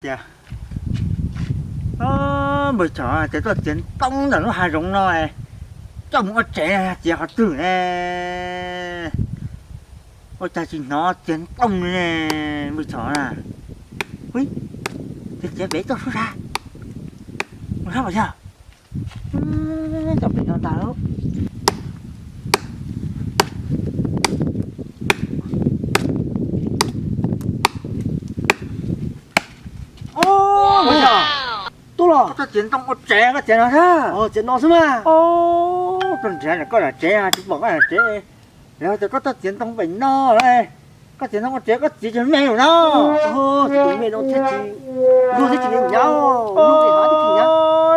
Tias, npawg Chom, tias tuaj txiav ntoo ntawm lub hav zoov no, coj mus ua tsev, txiav qhov twg ne? Ua cas tsis hnov txiav ntoo li ne, npawg Chom na? Ui, txiav txiav pem toj sub sab, mus sab pas yog, toj pem no tas lauj. Ua, tub los, koj tuaj txiav ntoo ua tsev koj txiav no thiab? Txiav no xwb mas. Koj nrhiav koj lub tsev tsis pom koj lub tsev, yog tias koj tuaj txiav ntoo pem no, koj txiav ntoo ua tsev koj txiav cov me lawm no. Txiav cov me no thiaj tsis luag thiab tsis hnyav, luag li hav thiab tsis hnyav.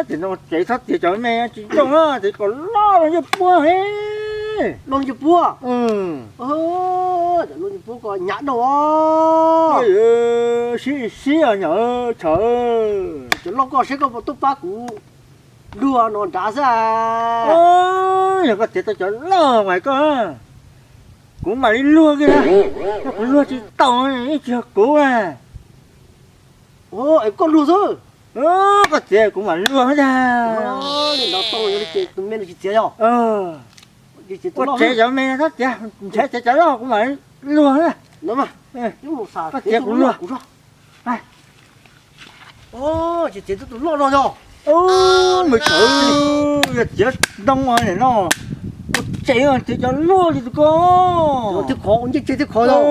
Txiav ntoo ua tsev txhob txiav cov me tsis zoo na, txiav kom loj loj ncej puab. Loj ncej puab? Loj ncej puab kom hnyav dua. Sib sib os nyom Chom. Cov loj koj seb koj puas tuaj pab kuv luag no nrad xwb. Yog koj txiav tau cov loj mas koj, kuv mam li luag kiag na. Yog kuv luag tsis tau ib tsis yog kuv na. Es koj luag xwb. Koj txiav kuv mam luag xwb ntag. Li no tau, yog li ces tus me no tsis txiav yog? Ua tsev cov me txhob txiav, ntshe txiav cov loj kuv mam luag xwb. Koj txiav kuv luag. Txiav tus loj no yog? Npawg Chom, yog txiav ntoo no, ua tsev txiav cov luaj li tus koj. Thiab khov, ua ncej tseg thiab khov yog?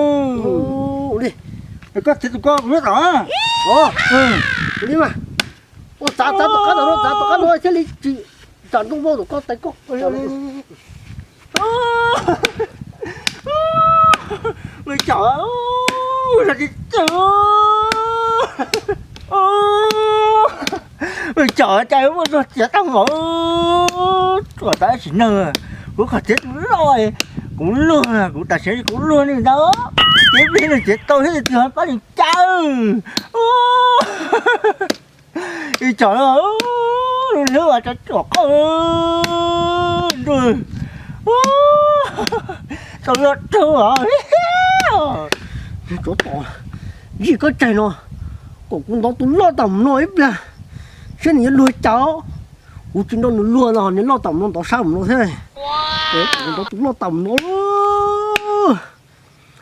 Koj txiav tus koj kuv nyob tom. Ua li mas, ua txav txav tom qab no, txav tom qab no thiaj li tsis tsam ntoo vau tom koj tais koj. Npawg Chom, ua tsis tau. Npawg Chom, cas muaj zog txiav tau npaum, tsuas tau ib sim neej. Kuv kom txiav tus loj, kuv luag, kuv tam sim kuv luag li ntawd. Txiav plig nws txiav tau thiab tus twg pab nws caw. Ib tsam no, lub hlwb as tsuas tsuas qoj. Ntuj, tau luaj rau os. Tsov tom, zij koj tsaig no, kom kuv ntov tus loj tam mus no ib pliag, saib nws yuav luag cas. Kuv tsis nrog nws luag no, nws loj tam mus no ntov sab mus no thiab. Kuv ntov tus loj tam mus no.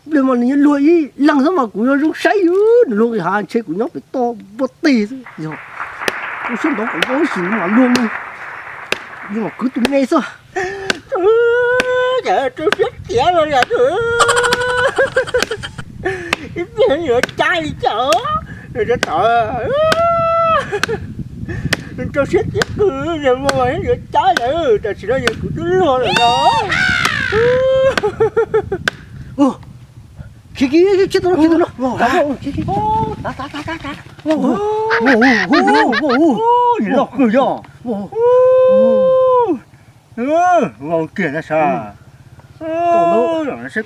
Ib pliag mas nws yuav luag ib leeg xwb mas kuv yuav zoo saib, nws luag nqis hav ntshe kuv nyob pem toj npua teg xwb. Yog, kuv siab ntov kom npau ib sim mam luag, yuav mam kwv tus me xwb. Cas rau siab tiav los yog, ib pliag yuav cab li cas, rau siab tiav kawg, yuav cab lawm, tam sim no yog kuv twb luag lawm no. Khiav kiag, khiav kiag, khiav kiag. Loj kawg yog. Vau kiag na sas. Txiav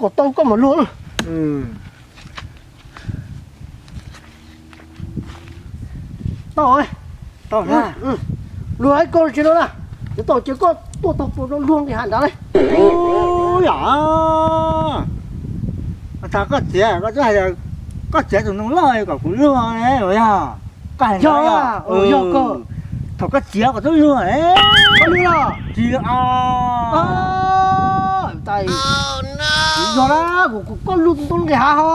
kom tau koj mam luag. Tau, tau na. Luag ib koj tsis no na, yuav tau ces koj tuaj tau pom luag nqis hav nrad li. Yom, tas koj txiav, koj twb hais tias koj txiav tus ntoo loj kom kuv luag ne, yog? Koj hais yog, yog koj. Thaum koj txiav koj twb luag ne. Koj luag los? Tsis os. Yog na, kuv kom koj luag tus ntoo nqis hav ho.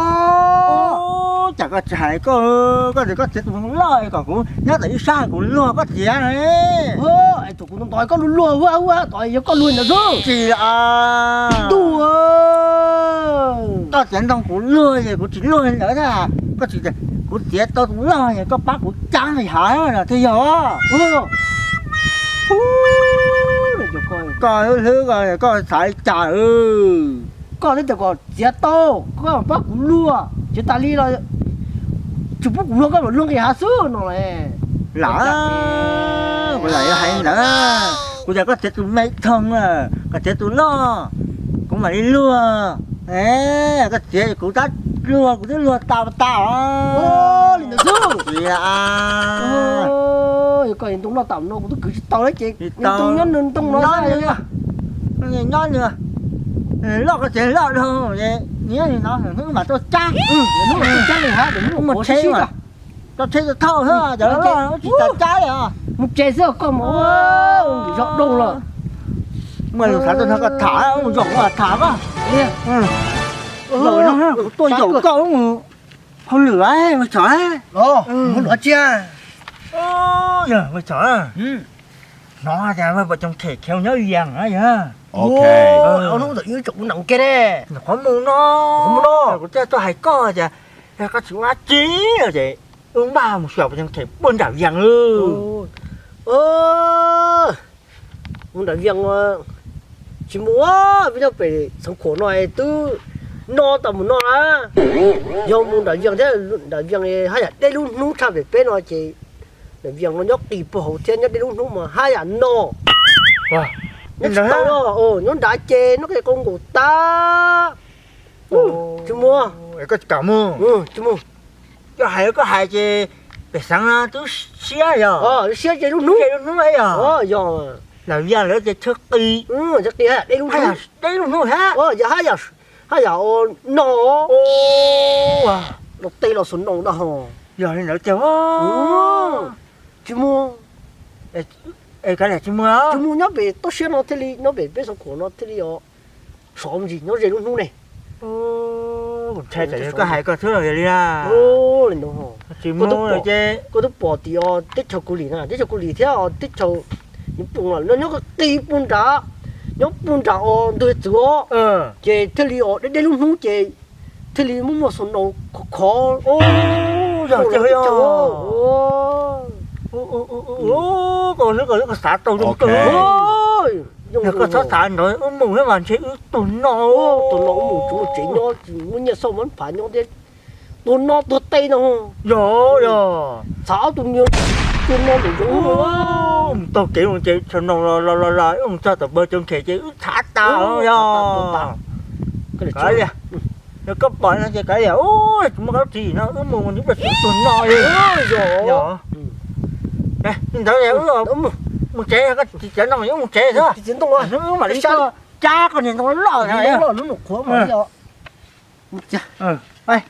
Cas koj tsis hais koj, koj tias koj txiav tus ntoo loj kom kuv nyob tom ib sab kuv luag koj txiav ne. Es thaum kuv ntov koj luag luag ua ua tod yog koj luag ntawd xwb. Tsis os. Ntuj, koj txiav ntoo kuv luag es kuv tsis luag li ntawd thiab. Koj tsis tias kuv txiav tau tus loj es koj pab kuv cab nqis hav no thiaj yog. Koj hlwb koj, koj xav li cas? Koj twb tias kom txiav tau koj pab kuv luag, tsis tas li los tsis pub kuv luag, koj mam luag nqis hav xwb no. Lam, kuv lam yuav hais li ntawd, kuv tias koj txiav tus me thoo, koj txiav tus loj, kuv mam li luag. Koj txiav kuv tab luag, kuv twb luag tau tau. Li ntawd xwb. Koj ntoo loj tam no kuv twb kwv tsis tau li ces ntoo nyob nws ntoo no. Nyob nws, loj koj txiav loj dhau. Niam no hnub mas tuaj cab, hnub tuaj cab li hab, hnub mus tsheb, tau tsheb thauj xwb, cov loj tsis tas cab li os. Mus tsev xwb koj mus ua zog doo los. Muaj lus xav tuaj nrog koj tham, mus zaum koj tham koj. Kuv tuaj zaum koj mus hauj lwm, mus txhom. Mus txhom tsiaj. Yog mus txhom, hnov tias Vaj Pov Coom Khem khiav nyob Vias na yog. Hnub ntawd ib tsoom kuv nees kiag ne. Qhov mus no, mus no, kuv thiaj tuaj hais koj tias, yog koj tsis ua dab tsi ces wb npaj mus xyuas Pov Coom Khem puag nram Vias lawm. Mus nram Vias tsis mus, peb nyob pem Xeev Khuam no twb no tau mus no na. Yog mus nram Vias thiab, nram Vias haj yam deb lub hnub tshaj pem peb no ces nram Vias no nyob qis puag hauv thiab nyob deb lub hnub mas haj yam no. Nyob tsis tau, nyob nrad ces noj qe qau nkaus tas. Tsis mus, koj tsis kam mus. Tsis mus. Koj hais koj hais ces pem xeev no twb siab yog, siab deb lub hnub, deb lub hnub yog. Yog nram Vias lawm ces chaw qis, chaw qis haj yam deb lub hnub, deb lub hnub hab. Yog haj yam, haj yam no, los tej los xuas noo da ho. Yog li ntawd ces tsis mus, es kav liam tsis mus, tsis mus nyob pem toj siab no thiaj li, nyob pem peb Xeev Khuam no thiaj li os. Sov ntsis nyob ze lub hnub ne. Kuv ntshai tsam yog koj hais koj xwb los yog li na. Tsis mus ces koj twb pom tim os teb chaws Kuv Lim na, teb chaws Kuv Lim thiab os teb chaws Nyob Pooj no nyob qis puag nrad, nyob puag nrad os ntug txwv os. Ces thiaj li os deb deb lub hnub ces thiaj li muaj muaj xuas noo khov khov. Yog, koj xav tau zoo kawg. Yog koj txhob xav ntawd, wb mus thiab mas ntshe wb tuag no. Tuag no wb mus tsis muaj tsev nyob, tsis muaj nyiaj xauj mab phav nyob thiab. Tuag no tuag teb no. Yog, yog. Xav ob tug niag tuag no ntawm zoov no. Mus taug kev mus ces tsaus noo los los los los wb mus txog tom Pov Coom Khem ces wb txhav tas yog. Kav liam, yog koj pom no ces kav liam, tsis muaj dab tsi no wb mus mus nws tuag no li. Yog. Li ntawd wb mus tsev, koj tsis tsav ntoo wb mus tsev xwb. Wb mam li cab koj niag ntoo loj loj.